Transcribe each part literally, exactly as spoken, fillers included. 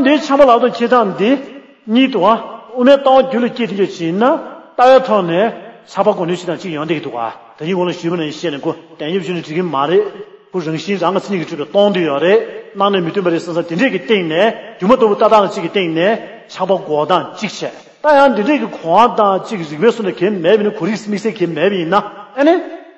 ད་འདིའི་ཆགས་པ་ལབ་དང་འཁྱེར་སྟངས་འདི་གཉིས་འདུག་བ། དབུ་མའི་ལྟ་བ་རྒྱུད་ལ་སྐྱེས་དེ་འདྲ་ཅིག་ཡིན་ན། ལྟ་བའི་ཐོག་ནས་ཆགས་པ་གོ་ནུས་ཤིག་དང་གཅིག་ཡོང་བསྡད་ཀྱི་འདུག་བ། ད་ཡིན་གོང་ལ་ཞུས་པ་ནང་བཞིན་བཤད་ནས་ཁོ་གདན་ཡབ་ཞུས་ནས་འགྲིག་གི་མ་རེད། ཁོ་རང་བཞིན་རང་གི་མཚན་ཉིད་ཀྱིས་གྲུབ་པའི་སྟོང་དེ་ཡོད་རེད། སྣང་ནས་མི་མཐུན་པ་རེད་བསམ་བསམ་དེ་འདྲས་ཀྱི་སྟེང་ནས། སྒྱུ་མ་ལྟ་བུ་ལྟ་སྟངས་གཅིག་གི་སྟེང་ནས་ཆགས་པ་འགོག་སྟངས་གཅིག་བྱས། ད་ཡང་འདི་འདྲས་ཀྱི་གོ་བ་དང་གཅིག་རིགས་པས་གསུངས་ནས་གལ་མེད་པ་ཡིན་ན། གོ་རིགས་དམིགས་བསལ་གལ་མེད་པ་ཡིན་ན། ཨ་ནི།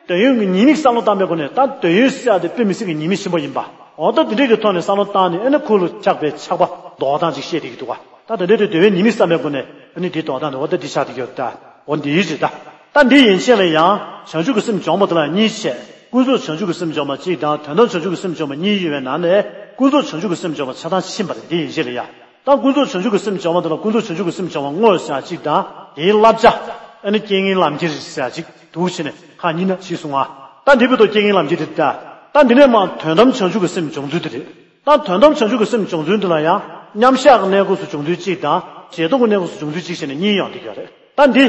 དོན་ཡོད་ཀྱི་ཉེས་དམིགས་བསམ་བློ་བཏང་པའི་སྒོ་ནས། ད་དོན་ཡོད་ཟེར་ཡ་དེ་དཔེ་མི་སྲིད་ཀྱི་ཉེས་དམིགས་ཆེན་པོ་ཡིན་པ། འོ་ད་འདི་འདྲས་ཀྱི་ཐོག་ནས་བསམ་བློ་བཏང་ནས། ཨ་ནི་ཁོ་ལ་ཆགས་པའི་ཆགས་པ་ལྡོག་སྟངས་ཅིག་བཤད་བསྡད་ཀྱི་འདུག་བ། ད་དེ་འདྲའི་དུས་དོན་ཡོད་ཉེས་དམིགས་བསམ་པའི་སྒོ་ནས། ཨ་ནི་འདི་ལྡོག་སྟངས་དེ། འོ་ད་འདི་ཆགས་བསྡད་ཀྱི་ཡོད་ད། འོ་འདི་ཡིན་རེད་ད། ད་འདི་ཡན་ཆད་ལ་ཡང་བྱང་ཆུབ་ཀྱི་སེམས་སྦྱོང་བ་དེ་ལ་གཉིས་བཤད། ཀུན་རྫོབ་བྱང་ཆུབ་ཀྱི་སེམས་སྦྱོང་བ་གཅིག་དང་། དོན་དམ་བྱང་ཆུབ་ཀྱི་སེམས་སྦྱོང་བ་གཉིས་ཡོད་པའི་ནང་ནས། ཀུན་རྫོབ་བྱང་ཆུབ་ཀྱི་སེམས་སྦྱོང་བ་ཆ་ཚང་ཕྱིན་པ་རེད། འདི་ཡན་ཆད་ལ་ཡང་། ད་ཀུན་རྫོབ་བྱང་ཆུབ་ཀྱི་སེམས་སྦྱོང་བ་དེ་ལ་ཀུན་རྫོབ་བྱང་ཆུབ་ཀྱི་སེམས་སྦྱོང་བ་དངོས་ཟེར་ཡ་གཅིག་དང་། དེའི་བསླབ་བྱ། ཨ་ནི་རྐྱེན་ངན་ལམ་ཁྱེར་ཟེར་ཡ་གཅིག་འདུག་བྱས་ནས་ཁག་གཉིས་ན་ཕྱེ་སོང་ང་། ད་འདི་བོད་དུ་རྐྱེན་ངན་ལམ་ཁྱེར་དེ་ད། ད་འདི་ནས་མར་དོན་དམ་བྱང་ཆུབ་ཀྱི་སེམས་སྦྱོང་ཚུལ་དེ་རེད། ད་དོན་དམ་བྱང་ཆུབ་ཀྱི་སེམས་སྦྱོང་ཚུལ་འདི་ལ་ཡང་། མཉམ་བཞག་གི་གནས་སྐབས་སུ་སྦྱོང་ཚུལ་གཅིག་དང་། རྗེས་ཐོབ་ཀྱི་གནས་སྐབས་སུ་སྦྱོང་ཚུལ་གཅིག་བྱས་ནས་གཉིས་ཡོང་བསྡད་ཀྱི་ཡོད་རེད། ད་འདི།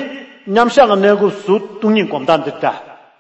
མཉམ་བཞག་གི་གནས་སྐབས་སུ་སྟོང་ཉིད་སྒོམ་སྟངས་འདི་ད།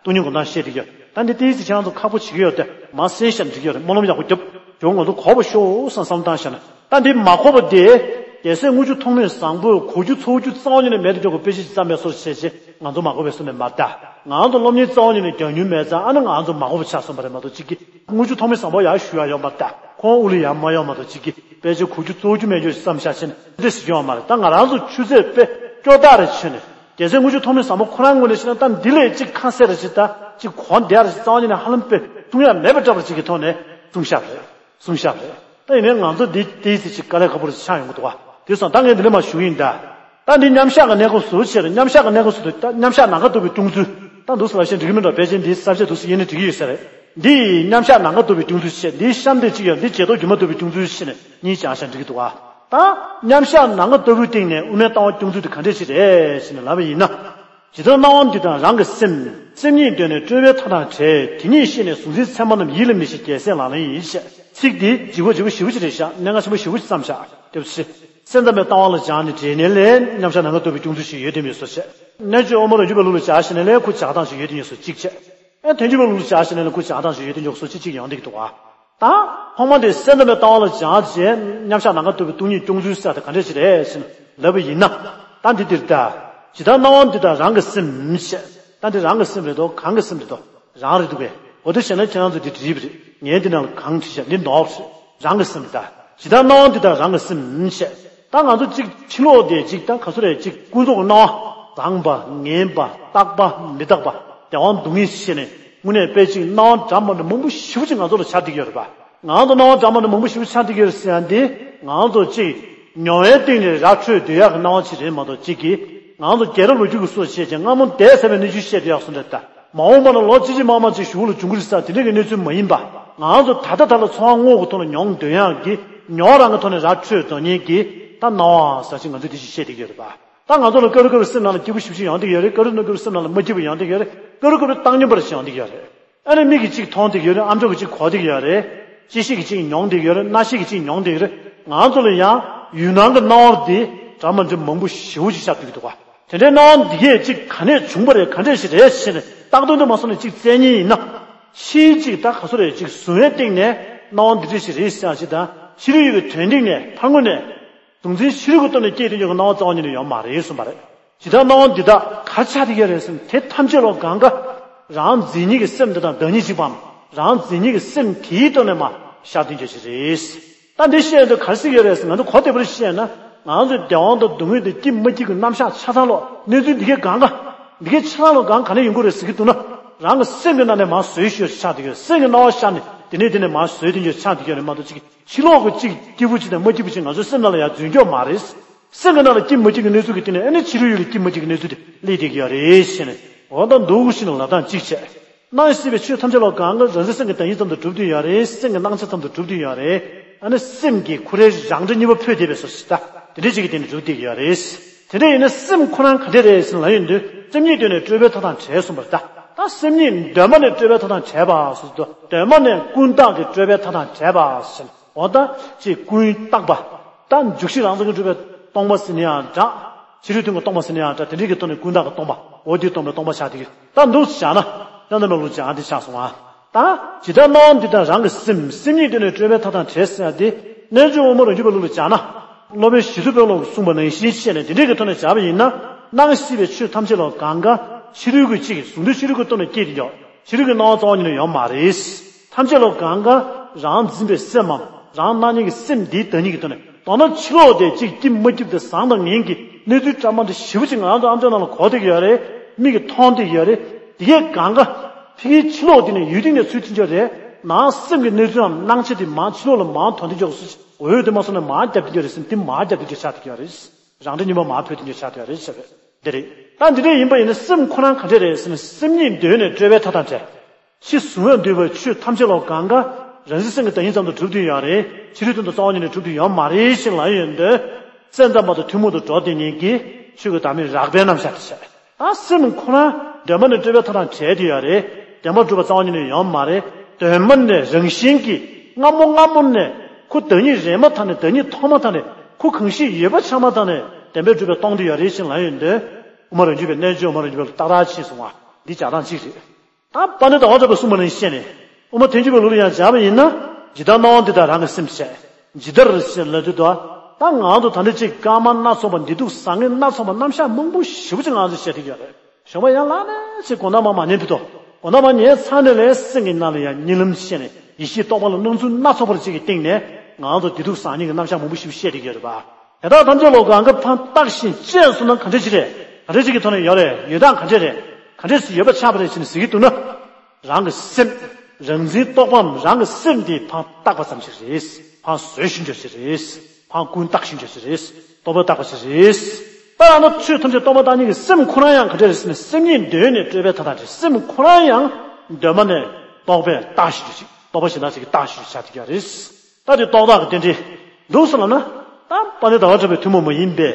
སྟོང་ཉིད་སྒོམ་སྟངས་བཤད་བསྡད་ཀྱི་ཡོད། ད་འདི་ཏོག་ཙམ་ཁྱེད་རང་ཚོ་ཁག་པོ་བྱེད་ཀྱི་ཡོད་དེ། མར་གསན་བཞག་ན་འགྲིག་གི་ཡོད་རེད། སྨོན་ལམ་ཡག་པོ་རྒྱོབ། ཁྱོད་ང་ཚོ་གོ་བ་ཤོག་བསམ་བསམ་བཏང་བཞག་ན། ད་འདི་མ་གོ་བ་དེ། རྒྱལ་སྲས་དངུལ་ཆུ་ཐོགས་མེད་བཟང་པོས་གོ་རྒྱུ་ཚོར་རྒྱུ་རྩ་བ་ཉིད་ནས་མེད་དེ་འཇོག་གི་དཔེ་ཆ་ཅིག་བརྩམས་པའི་བཟོ་འདྲ་བྱས་བྱས། ང་ཚོ་མ་གོ་བས་གསུངས་ནས་མ་ད། ང་ཚོ་སློབ་གཉེར་རྩ་བ་ཉིད་ནས་རྒྱག་མྱོང་མེད་ཙང་། ཨ་ནི་ང་ཚོ་མ་གོ་བ་ཆགས་སོང་བ་རེད་མ་གཏོགས་གཅིག་གིས། དངུལ་ཆུ་ཐོགས་མེད་བཟང་པོ་ཡར་ཞུ་ཡ་ཡོད་མ་ད། ཁོང་དབུ་ལ་ཡར་མ་ཡོང་མ་གཏོགས་གཅིག་གིས། དཔེ་ཆ་གོ་རྒྱུ་ཚོར་རྒྱུ་མེད་རྒྱུ་བསམ་བཞག་བྱས་ནས་འདི་ཟེར་རྒྱུ་ཡོད་མ་རེད། ད་ང་རང་ཚོ་ཆུ་ཚོད་དཔེ་སྐྱོ་ཐག་རེ་ཆོད་ནས། རྒྱལ་སྲས་དངུལ་ཆུ་ཐོགས་མེད་བཟང་པོ་ཁོ་རང་ངོས་ནས་བཤད་ན། ད་འདི་ལས་གཅིག་ཁ་གསལ་རེ་ཅིག་ད་གཅིག་གོ་བདེ་རེ་ཅིག་རྩ་བ་ཉིད་ནས་ཧ་ལམ་དཔེ་གསུང་ཡ་མེད་པ་འདྲ་པོ་ཅིག་གི་ཐོག་ནས་གསུངས་བཞག་རེད། གསུངས་བཞག་རེད། ད་ཡིན་ནའི་ང་ཚོ་འདི་ཏོག་ཙམ་ཅིག་དཀའ་ལས་ཁག་པོ་རེ་ཆགས་ཡོང་གི་འདུག་བ། དེ་སོང་ད་ངས་འདི་ནས་མར་ཞུ་གི་ཡིན་ད། ད་འདི་མཉམ་བཞག་གི་གནས་སྐབས་སུ་བྱས་རེད། མཉམ་བཞག་གི་གནས་སྐབས་སུ་དུ། ད་མཉམ་བཞག་ནམ་མཁའ་ལྟ་བུའི་སྐྱོང་ཚུལ། ད་འདུག་སེ་ལབ་བཤད་འགྲིག་གི་མིན་འགྲོ། ཕལ་ཆེར་འདིའི་ས་བཅད་འདུག་སེ་ཡིན་ནའི་འགྲིག་གི་ཡོད་ས་རེད། འདི་ཡི་མཉམ་བཞག་ནམ་མཁའ་ལྟ་བུའི་སྐྱོང་ཚུལ་བྱས། འདིའི་གཤམ་དེ་གཅིག་ཡོད། འདི་རྗེས་ཐོབ་སྒྱུ་མ་ལྟ་བུའི་སྐྱོང་ཚུལ་བྱས་ནས་གཉིས་སྦྱངས་བཞག་འགྲིག་གི་འདུག་ག། ད་མཉམ་བཞག་ནམ་མཁའ་ལྟ་བུའི་སྟེང་ནས་དབུ་མའི་ལྟ་བ་སྐྱོང་ཚུལ་དེ་ག་འདྲས་ཞིག་རེད་ཟེར་ནས་ལབ་པ་ཡིན་ན། ཇི་ལྟར་སྣང་བ་འདི་དང་རང་གི་སེམས། སེམས་ཉིད་གདོད་ནས་སྤྲོས་པའི་མཐའ་དང་བྲལ། དེ་ཉིད་ཤེས་ནས་གཟུང་འཛིན་མཚན་མ་རྣམས་ཡིད་ལ་མི་བྱེད་རྒྱལ་སྲས་ལག་ལེན་ཡིན། ཞེས་ཚིག་འདི་ལྗིད་པོ་ལྗིད་པོ་ཞེ་པོ་ཅིག་རེད་བཞག། གནད་འགག་ཆེན་པོ་ཞེ་པོ་ཅིག་བརྩམས་བཞག། སྐྱབས་རྗེ། སེམས་ཙམ་པའི་ལྟ་བ་ལ་སྦྱངས་ནས་འབྲས་གནས་ལས་མཉམ་བཞག་ནམ་མཁའ་ལྟ་བུའི་སྐྱོང་ཚུལ་ཞིག་ཡོད་དམ་མེད་སོགས་བྱས། རྣལ་འབྱོར་དབུ་མ་རང་རྒྱུད་པའི་ལུགས་ལ་སྦྱར་ཞིག་ནས་ལས་ཁོ་སྦྱར་སྟངས་ཤིག་ཡོད་དམ་མེད་སོགས་གཅིག་བྱས། ཨེ་ཐལ་འགྱུར་བའི་ལུགས་ལ་སྦྱར་ཞིག་ནས་ལས་ཁོ་སྦྱར་སྟངས་ཤིག་ཡོད་དམ་མེད་སོགས་གཅིག་གཅིག་ཡོང་བསྡད་ཀྱི་འདུག་ག། ད་ཐོག་མ་དེ་སེམས་ཙམ་པའི་ལྟ་བ་ལ་སྦྱངས་རྗེས་མཉམ་བཞག་ནམ་མཁའ་ལྟ་བུའི་སྟོང་ཉིད་སྐྱོང་ཚུལ་ཟེར་དེ་ག་འདྲས་ཞིག་རེད་ཟེར་ལབ་པ་ཡིན་ན། ད་འདི་འདིར་ད། ཇི་ལྟར་སྣང་བ་འདི་དང་རང་གི་སེམས་ཞེས། ད་འདི་རང་གི་སེམས་རེད་དོ། གང་གི་སེམས་རེད་དོ། རང་རེད་འདུག་གས། འོ་དེ་བྱས་ན་ཁྱེད་རང་ཚོ་འདི་བྲིས་པ་རེད། ངས་འདི་ནང་ལ་གང་བྲིས་ཤག། འདི་ནོར་བ་རེད། རང་གི་སེམས་རེད་ད། ཇི་ལྟར་སྣང་བ་འདི་དང་རང་གི་སེམས་ཞེས། ད་ང་ཚོ་གཅིག་ཕྱི་ལོགས་དེ་གཅིག་ད་ག་ཚོད་རེད། གཅིག་ཀུན་རྫོབ་ཀྱི་སྣང་བ། བཟང་པ། ངན་པ། རྟག་པ། མི་རྟག་པ། བདེ་བ་སྡུག་བསྔལ་ཞེས་ནས་དངོས་གནས་དཔེ་གཅིག་སྣང་བ་འདྲ་མི་འདྲ་མང་པོ་ཞེ་པོ་ཅིག་ང་ཚོ་ལ་འཆར་བསྡད་ཀྱི་ཡོད་རེད་པ། ང་ཚོ་སྣང་བ་འདྲ་མི་འདྲ་མང་པོ་ཞེ་པོ་འཆར་བསྡད་ཀྱི་ཡོད་རེད་ཟེར་ཡ་འདི། ང་ཚོ་གཅིག་མྱོང་བའི་སྟེང་ནས་ར་འཕྲོད་སྡོད་ཡག་གི་སྣང་བ་ཅིག་རེད་མ་གཏོགས། གཅིག་གིས་ང་ཚོ་རྒྱལ་རབས་ལོ་རྒྱུས་ཀྱི་སྲོལ་བཤད་ཅིང་སྔ་མོ་འདས་ཚར་བའི་གནས་ཚུལ་བཤད་བསྡད་ཡག་བཟོ་འདྲ་ད། མ་འོངས་པ་ན་ལོ་ཅི་ཅི་མ་མ་ཅིག་གཞུག་ལ་འབྱུང་གི་རེད་ཟེར་དེ་འདྲ་གི་གནས་ཚུལ་མ་ཡིན་པ། ང་ཚོ་ད་ལྟ་ད་ལ་ཚོར་བ་དངོས་ཀྱི་ཐོག་ནས་མྱོང་འདོད་ཡག་གི། མྱོང་རང་གི་ཐོག་ནས་ར་འཕྲོད་འདོད་མཁན་གྱི་ད་སྣང་བ་ཟེར་ཅིག་ང་ཚོས་དེ་ཅིག་བཤད་བསྡད་ཀྱི་ཡོད་རེད་པ། ད་ང་ཚོ་ལ་སྐབས་རེ་སྐབས་རེ་སེམས་ནང་ལ་སྐྱིད་པོ་ཞེ་པོ་ཅིག་ཡོང་བསྡད་ཀྱི་ཡོད་རེད། སྐབས་རེ་སྐབས་རེ་སེམས་ནང་ལ་མ་སྐྱིད་པ་ཡོང་བསྡད་ཀྱི་ཡོད་རེད། སྐབས་རེ་སྐབས་རེ་བཏང་སྙོམས་པ་རེ་ཞིག་ཡོང་བསྡད་ཀྱི་ཡོད་རེད། ཨ་ནི་མིག་གིས་གཅིག་མཐོང་བསྡད་ཀྱི་ཡོད་རེད། རྣ་ཤེས་ཀྱིས་གཅིག་མྱོང་བསྡད་ཀྱི་ཡོད་རེད། ལྕེ་ཤེས་ཀྱིས་གཅིག་མྱོང་བསྡད་ཀྱི་ཡོད་རེད། རྣ་ཤེས་ཀྱིས་གཅིག་མྱོང་བསྡད་ཀྱི་ཡོད་རེད། ང་ཚོ་ལ་ཡང་ཡུལ་སྣང་གི་སྣང་བ་འདི་འདྲ་མི་འདྲ་མང་པོ་ཞེ་པོ་ཅིག་ཤར་བསྡད་ཀྱི་འདུག་ག། དེ་འདྲའི་སྣང་བ་འདི་གས་གཅིག་ག་ནས་བྱུང་བ་རེད། ག་འདྲས་ཞིག་རེད་ཟེར་ནས་བརྟག་དོན་དུ་མ་སོང་ནས་གཅིག་བཙལ་མཁན་ཡིན་ན། ཕྱིའི་གཅིག་ད་ག་ཚོད་རེད། གཅིག་གཟུང་བའི་སྟེང་ནས་སྣང་བ་འདི་འདྲས་ཞིག་རེད་ཟེར་ཡག་ཅིག་དང་། ཕྱི་རོལ་ཡུལ་གྱི་དོན་སྟེང་ནས་ཕར་ངོས་ནས། གཟུང་འཛིན་ཕྱི་རོལ་གྱི་སྟེང་ནས་སྐྱེས་དེ་འཇོག་གི་སྣང་བ་རྩ་བ་ཉིད་ནས་ཡོད་མ་རེད་གསུངས་པ་རེད། ཇི་ལྟར་སྣང་བ་འདི་དག་ག་རེ་ཆགས་བསྡད་ཀྱི་རེད་ཟེར་ན། དེ་ཐམས་ཅད་ལོ་གང་ག་རང་མཚན་ཉིད་ཀྱི་སེམས་འདི་དང་བདག་ཉིད་གཅིག་པའམ། རང་མཚན་ཉིད་ཀྱི་སེམས་དེའི་སྟེང་ནས་མར་ཤར་དེ་འཇོག་ཞིག་རེད། ད་འདི་བཤད་དུས་ག་རེ་ཟེར་གྱི་རེད་ཟེར་ན། ང་ཚོ་གོ་བདེ་པོ་བཤད་ན། ང་ཚོའི་བདེ་བ་དང་སྡུག་བསྔལ་དང་སྐྱིད་མ་སྐྱིད་ཀྱི་རྣམ་གཞག་ཆ་ཚང་ལོ། གནས་ཚུལ་འདི་གའི་གང་ག་འདི་གའི་ཆ་ཚང་ལོ་གང་ག་ནས་ཡོང་གི་རེད་ཟེར་གྱི་འདུག་ན། རང་གི་སེམས་ཀྱི་ནང་ནས་མར་བཟོས་ཤིག་ཆགས་བསྡད་ཀྱི་རེད། སེམས་ཀྱི་སྣང་བ་ཤར་ནས་དེ་ནས་དེ་ནས་མར་བཟོས་དེ་འཇོག་ཆགས་བསྡད་ཀྱི་རེད་མ་གཏོགས། གཅིག་ཕྱི་ལོགས་ཀྱི་གཅིག་སྐྱིད་པོ་གཅིག་དང་མ་སྐྱིད་པོ་གཅིག་ང་ཚོའི་སེམས་ནང་ལ་ཡར་འཛུལ་འགྱོ་མ་རེད། སེམས་ཀྱི་ནང་ལ་སྐྱིད་མ་སྐྱིད་ཀྱི་གནས་ཚུལ་གྱི་སྟེང་ནས། ཨ་ནི་ཕྱི་རོལ་ཡུལ་ལ་སྐྱིད་མ་སྐྱིད་ཀྱི་གནས་ཚུལ་དེ་སླེབས་བསྡད་ཀྱི་ཡོད་རེད་ཟེར་ནས། འོ་ད་འདུག་ཞེས་ནས་ལབ་སྟངས་གཅིག་བྱས། སྣང་སྲིད་པའི་ཆོས་ཐམས་ཅད་ལོ་གང་ག་རང་བཞིན་སེམས་ཀྱི་བདག་ཉིད་ཙམ་དུ་གྲུབ་བསྡད་ཡོད་རེད། སེམས་ཀྱི་སྣང་ཆ་ཙམ་དུ་གྲུབ་བསྡད་ཡོད་རེད། ཨ་ནི་སེམས་ཀྱི་ཁོ་རའི་རང་སྒྲ་གཉིས་པ་འཕོས་བསྡད་པའི་བཟོ་ཞིག་ད། དེ་འདྲ་ཅིག་གི་སྟེང་ནས་གྲུབ་བསྡད་ཀྱི་ཡོད་རེད། དེ་འདྲ་ཡིན་ན་སེམས་ཁོ་རང་ག་འདྲ་རེད་ཟེར་ལབ་ཡོང་དུས། སེམས་ཉིད་གདོད་ནས་སྤྲོས་པའི་མཐའ་དང་བྲལ་གསུངས་པ་རེད་ད། ད་སེམས་ཉིད་གདོད་མ་ནས་སྤྲོས་པའི་མཐའ་དང་བྲལ་བ་ཟེར་དུས། གདོད་མ་ནས་ཀུན་བརྟགས་ཀྱི་སྤྲོས་པའི་མཐའ་དང་བྲལ་བ་ཟེར། འོ་ད་ཅིག་ཀུན་བརྟགས་པ། ད་འཇུག་གཞི་རང་མཚན་གྱིས་གྲུབ་པའི་སྟོང་པ་ཟེར་ན་ཡང་འདྲ། ཕྱི་རོལ་མཐུན་གྱི་སྟོང་པ་ཟེར་ན་ཡང་འདྲ། དེ་འདྲའི་གི་ཐོག་ནས་ཀུན་བརྟགས་ཀྱི་སྟོང་པ། འོ་དེ་སྟོང་པའི་སྟོང་པ་ཆགས་དེ་གི། ད་འདུག་བྱས་ན། ཡང་ན་མེད་ལུགས་ཀྱང་འདི་ཆགས་སོང་ང་། ད་ཇི་ལྟར་སྣང་བ་འདི་དང་རང་གི་སེམས། སེམས་ཉིད་གདོད་ནས་སྤྲོས་པའི་མཐའ་དང་བྲལ་ཟེར་ཡ་དེ། རྣལ་འབྱོར་དབུ་མ་རང་རྒྱུད་པའི་ལུགས་ལ་སྦྱར་ན། སློབ་དཔོན་ཞི་ཁྲོ་དཔོན་སློབ་ཀྱིས་གསུངས་པ་ནང་བཞིན་བཤད་ནས་དེ་འདྲའི་གི་ཐོག་ནས་སྦྱར་བ་ཡིན་ན། སྣང་སྲིད་པའི་ཆོས་ཐམས་ཅད་ལ་གང་ག་ཕྱི་རོལ་གྱི་གཅིག་གཟུང་དུས་ཕྱི་རོལ་གྱི་སྟེང་ནས་སྐྱེས་ཏེ་ཡོད། ཕྱི་རོལ་གྱི་སྣང་བ་རྩ་བ་ཉིད་ནས་ཡོད་མ་རེད། ཐམས་ཅད་ལ་གང་ག་རང་འཛིན་པའི་སེམས་མམ་རང་སྣང་བརྙན་གྱི་སེམས་འདིའི་བདག་ཉིད་ཀྱི་ཐོག་ནས། མདོར་ན་ཕྱི་ལོགས་དེ་གཅིག་སྐྱིད་མ་སྐྱིད་དེ་བཟང་དང་ངན་གྱི་གནས་ཚུལ་བཀྲ་མ་འདི་ཞེ་པོ་ཅིག་ང་རང་ཚོ་ཨམ་ཅོག་ནང་ལ་གོ་བསྡད་ཀྱི་ཡོད་རེད། མིག་གིས་མཐོང་བསྡད་ཀྱི་ཡོད་རེད། དེ་གས་གང་ག་ཕ་གིའི་ཕྱི་ལོགས་དེ་ནས་ཡུལ་སྟེང་ནས་ཚུར་ཐོན་ཀྱི་ཡོད་རེད། ནང་སེམས་ཀྱི་གནས་ཚུལ་རམ་སྣང་ཆ་དེ་མར་ཕྱི་ལོགས་ལ་མར་ཐོན་བསྡད་ཀྱི་ཡོད་རེད། འོད་དེ་མ་སོང་ནས་མར་བརྒྱབ་བསྡད་ཀྱི་ཡོད་རེད་ཟེར་ན། དེ་མར་བརྒྱབ་བསྡད་ཀྱི་ཆགས་བསྡད་ཀྱི་ཡོད་རེད། རང་འདྲ་གཉིས་པོ་མར་འཕོས་བསྡད་ཀྱི་ཆགས་བསྡད་ཡོད་རེད་ཟེར་བས། འདི་རེད། ད་འདི་འདྲ་ཡིན་པ་ཡིན་ན་སེམས་ཁོ་རང་ག་འདྲ་རེད་ཟེར་ན། སེམས་ཉིད་གདོད་ནས་སྤྲོས་པའི་མཐའ་དང་བྲལ། ཕྱི་གཟུང་བས་བསྡུས་པའི་ཆོས་ཐམས་ཅད་ལ་གང་ག་རང་བཞིན་སེམས་ཀྱི་བདག་ཉིད་ཙམ་དུ་གྲུབ་བསྡད་ཡོད་རེད། ཕྱི་རོལ་སྟེང་དུ་རྩ་བ་ཉིད་ནས་གྲུབ་བསྡད་ཡོད་མ་རེད་ཅེས་ལབ་ཡོང་དུས། སེམས་ཙམ་པ་དང་ཐུན་མོང་དུ་འགྲོ་བསྡད་མཁན་གྱི་ཆོས་ཀྱི་བདག་མེད་རགས་པའི་རྣམ་གཞག་དེ་བྱས། ད་སེམས་ཁོ་རང་གདོད་མ་ནས་སྤྲོས་པའི་མཐའ་དང་བྲལ་བསྡད་ཡོད་རེད། བདེན་པར་གྲུབ་པ་རྩ་བ་ཉིད་ནས་ཡོད་མ་རེད། གདོད་མ་ནས་རང་བཞིན་གྱིས་སྔ་མོ་སྔ་མོ་ནས་ཁོ་བདག་ཉིད་རེད་མ་ཐག་ནས། བདག་ཉིད་མཐོང་མ་ཐག་ནས། ཁོ་གང་ཞིག་ཡོད་པ་ཆགས་མ་ཐག་ནས་བདེན་པར་གྲུབ་པས་སྟོང་བསྡད་ཡོད་རེད་ཅེས་ལབ་ཡོང་དུས། དབུ་མ་རང་རྒྱུད་པའི། རྣལ་འབྱོར་དབུ་མ་རང་རྒྱུད་པའི་ཏག་ཏག་ཕྱིན་སོང་བ། འདི་ལྗགས་སྟངས་གཅིག་རེད། ད་དཔལ་ལྡན་ཟླ་བ་གྲགས་པས་གསུངས་པ་ནང་བཞིན་བཤད་ནས། དབུ་མ་ཐལ་འགྱུར་བའི་ལུགས་ལ་ཡང་སྦྱར་བ་ཡིན་ན། ཇི་ལྟར་སྣང་བ་འདི་དག་རང་གི་སེམས་བྱས། ཇི་ལྟར་ཞེས་ལབ་དུས་དོ། ད་ང་ཚོ་ད་ལྟ་ཅིག་སྐར་མ་སྣ་ཚོགས་པ། བདེ་སྡུག་བཟང་ངན་སྣ་ཚོགས་པ། རྣམ་གཞག་མང་པོ་ཞེ་པོ་ཅིག་ང་ཚོས་བཤད་བསྡད་ཀྱི་ཡོད་རེད། གཞན་པ་ཡང་ལ་ནས་ཅིག་གོ་ན་མ་མ་ཉན་དུས་དོ། གོ་ན་མ་ཉན་ཚར་ནས་ལས་སེམས་ཀྱི་ནང་ལ་ཡང་གཉིད་ལམ་བཤད་ནས། ཡེ་ཤེས་རྟོག་པ་ལ་སྣང་ཚུལ་སྣ་ཚོགས་པར་ཅིག་གི་སྟེང་ནས། ང་ཚོ་བདེ་སྡུག་བཟང་ངན་གྱི་རྣམ་གཞག་མང་པོ་ཞིག་བཤད་བསྡད་ཀྱི་ཡོད་རེད་པ། དེ་དག་ཐམས་ཅད་ལ་གང་ག་ཕར་བརྟགས་ཤིང་དཔྱད་སོང་ན་ག་འདྲ་ཅིག་རེད། ག་འདྲ་ཅིག་གི་ཐོག་ནས་ཡོད་རེད། ཡོད་སྟངས་ག་འདྲ་རེད། ག་འདྲ་ཞིག་ཡོད་པ་ཆགས་པ་རེད་ཅེས་ནས་ཟེར་གྱི་འདུག་ན། རང་གི་སེམས། རང་འཛིན་རྟོག་པའམ་རང་གི་སེམས་དེ་ཕར་བརྟགས་པ་ཙམ་ཞིག་རེད། ཕར་བཟོས་ཤིང་བརྗོད་ཞིག་རེད། ཕར་ཀུན་བརྟགས་ཤིང་བརྗོད་ཞིག་རེད། རྟོག་པས་བརྟགས་པ་ཞིག་རེད། ད་ཡང་ན་ཆོས་ཐམས་ཅད་རྟོག་པ་བརྟག་གཉིས་ཀྱི་སེམས་ཁོ་རང་ཡང་ག་འདྲ་རེད་ཟེར་ན། སེམས་ཉིད་གདོད་ནས་སྤྲོས་པའི་མཐའ་དང་བྲལ། སེམས་ཁོ་རང་ཡང་གདོད་མ་ནས་རྟོག་པས་བརྟགས་ཤིང་བརྗོད་ཅིག་རྟོག་པ་གཞན་དག་ཅིག་གིས་བརྟགས་ཤིང་བརྗོད་ཆགས་བསྡད་ཀྱི་རེད། ད་དེ་རྟོག་བརྟག་གི་རྟེན་འབྲེལ་འདུག་སེ་ལབ་ན། ད་དཔལ་ལྡན་ཟླ་བ་གྲགས་པའི་ཐུན་མོང་མ་ཡིན་པའི།